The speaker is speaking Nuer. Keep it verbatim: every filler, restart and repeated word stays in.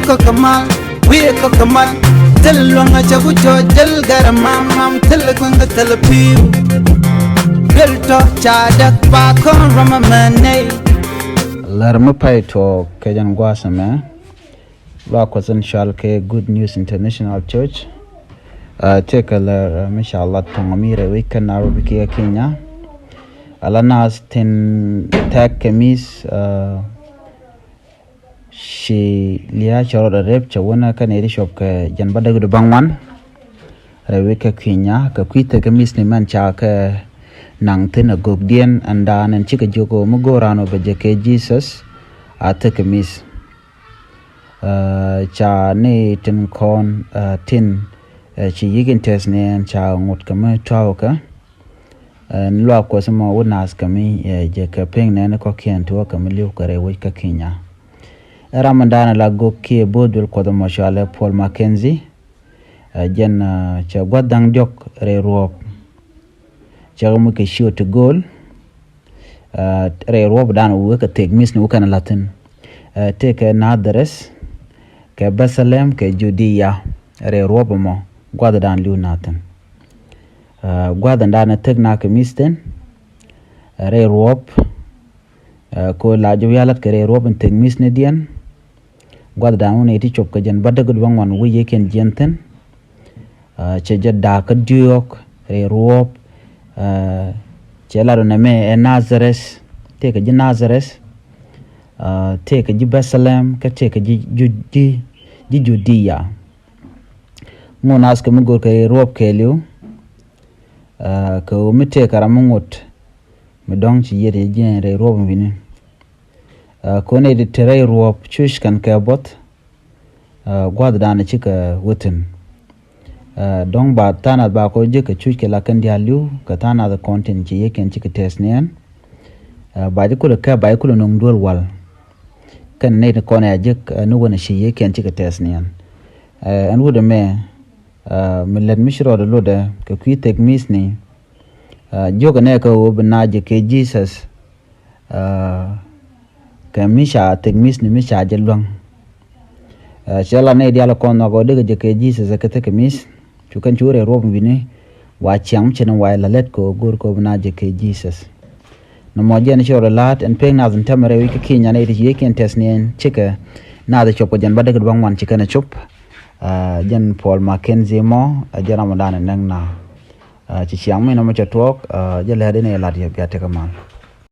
Kɔk kɛ mal, wi̱i̱ kɔk kɛ mal. Thil luäŋ a cɛ ku cɔ jäl gɛr mam mam, thil kueŋ kɛ thil pi̱i̱u. Duel tɔ ca däk ba kɔn rɔm a mɛ nɛy. Lär mi pay tuɔɔk kɛ jɛn gua̱a̱th ɛmɛ. Luaak Kuɔth in cɔal kɛ Good News International Church. Tëëkɛ lär mi ca lat tɔŋ mi rɛy wec kä Nairobi kiɛ Kenya. Ala naath tin tɛk kɛ mi̱th, ci lia̱a̱ cɛ rɔɔdɛ rep cɛ wänä kä nɛy ti cop kɛ jɛn bädäk wi̱cdɛ bäŋuan rɛy wec kä Kenya, kɛ kui̱ tekɛ mi̱thni mɛn ca kɛ naŋ thi̱n a gökdiɛn ɛn daan ɛn cikɛ jiök ɣöö mi go̱o̱r raan ɣöö bɛ jɛ kɛ Jesus a tekɛ mi̱th. Ca ni tin kɔn tin ci yi̱k in tɛth ni ɛn ca ŋot kɛ mi tua̱wä kɛ. Ɛn luaak Kuɔth mɔ wä naath kɛ mi jɛ kɛ pek nɛɛni kɔ̱kiɛn ti wä kɛ mi li̱w kɛ rɛy wec kä Kenya. Ɛ ram in daan ala gök kiɛ bo̱o̱th duel Kuɔth mɔ cɔalɛ Paul Mackenzie. Ɛ jɛn cɛ gua̱th da̱ŋ diɔ̱k rɛy ruɔ̱ɔ̱p. Cɛ kɛ muc kɛ ciö ti gööl. Rɛy ruɔ̱ɔ̱p daan wä kɛ thek mi̱thni wä kɛn la̱thi̱n. Tëëkɛ Nazareth kɛ Bethlehem kɛ Judea. Rɛy ruɔ̱ɔ̱p mɔ gua̱th daan li̱w na̱thi̱n. Gua̱th in daan thek na kɛ mi̱th thi̱n rɛy ruɔ̱ɔ̱p. Ko la jɛ wi̱i̱ a lat kɛ rɛy ruɔ̱ɔ̱p in thek mi̱thnidiɛn. Gua̱th daan wä nɛy ti cop kɛ jɛn bädäk wi̱cdɛ bäŋuan wä yiëëkiɛn jiɛn thi̱n. Cɛ jɛ da̱a̱k kä diɔ̱ɔ̱k rɛy ruɔ̱ɔ̱p. Cɛ lat wä nɛmɛ ɛ Nazareth, tëëkɛ ji̱ Nazareth. Tëëkɛ ji̱ Bethlehem kä tëëkɛ ji̱ Judea. Ŋot naath kɛ mi go̱o̱r kɛ rɛy ruɔ̱ɔ̱p kɛɛliw. Kɛ ɣöö mi tëëkɛ ram mi ŋot mi dɔ̱ŋ ci yiëët yɛ jiɛn rɛy ruɔ̱ɔ̱p in wi̱ni. Kɛ ɣöö nɛy ti te rɛy ruɔ̱ɔ̱p cuc kɛn kɛ buɔth. Gua̱th daan cikɛ wä thi̱n. Dɔ̱ŋ ba tha̱a̱ŋ nath ba kɔ jek kɛ cuc kɛ la kɛn diaal li̱w kɛ tha̱a̱ŋ nath kɔn tin ci yiëëkiɛn cikɛ tɛth ni ɛn. Ba ji̱ kulɛ kɛ ba ji̱ kulɛ nöŋ duel wal. Kɛn nɛy ti kɔn ɛ a jek ni wänɛ ci yiëëkiɛn cikɛ tɛth ni ɛn. Ɛn wut ɛmɛ mi lät mi ci rɔɔdɛ lotdɛ kɛ kui̱ thek mi̱thni. Jiökɛ nɛ kɛ ɣöö bi na jɛ kɛ Jesus. Kɛ mi ca thek mi̱thni mi ca jɛ luäŋ. Cɛ la nɛy diaal kɔn nhɔk ɣöö dee kɛ jɛ kɛ Jesus kɛ thek kɛ mi̱th. Cu kɛn cu rɛy ruɔ̱p wi̱ni wa ciaŋ mi cɛ ni wa la lät kɛ ɣöö go̱o̱r kɛ ɣöö bi na jɛ kɛ Jesus. Nɔmɔ jɛn ci rɔ la̱a̱t ɛn pek nath in tɛmɛ rɛy wi̱c kä Kenya nɛy ti ci yiëëkiɛn tɛth ni ɛn cikɛ nath cop kɛ jɛn bädäk wi̱cdɛ bäŋuan ci kɛn ɛ cop. Jɛn Paul Mackenzie mɔ ɛ jɛn ram in daan ɛ nɛŋ na. Ci ciaŋ mi nɔmɔ cɛ tuɔɔk. Jɛ lɛt in ɛ lat yɛ bia tekɛ mal.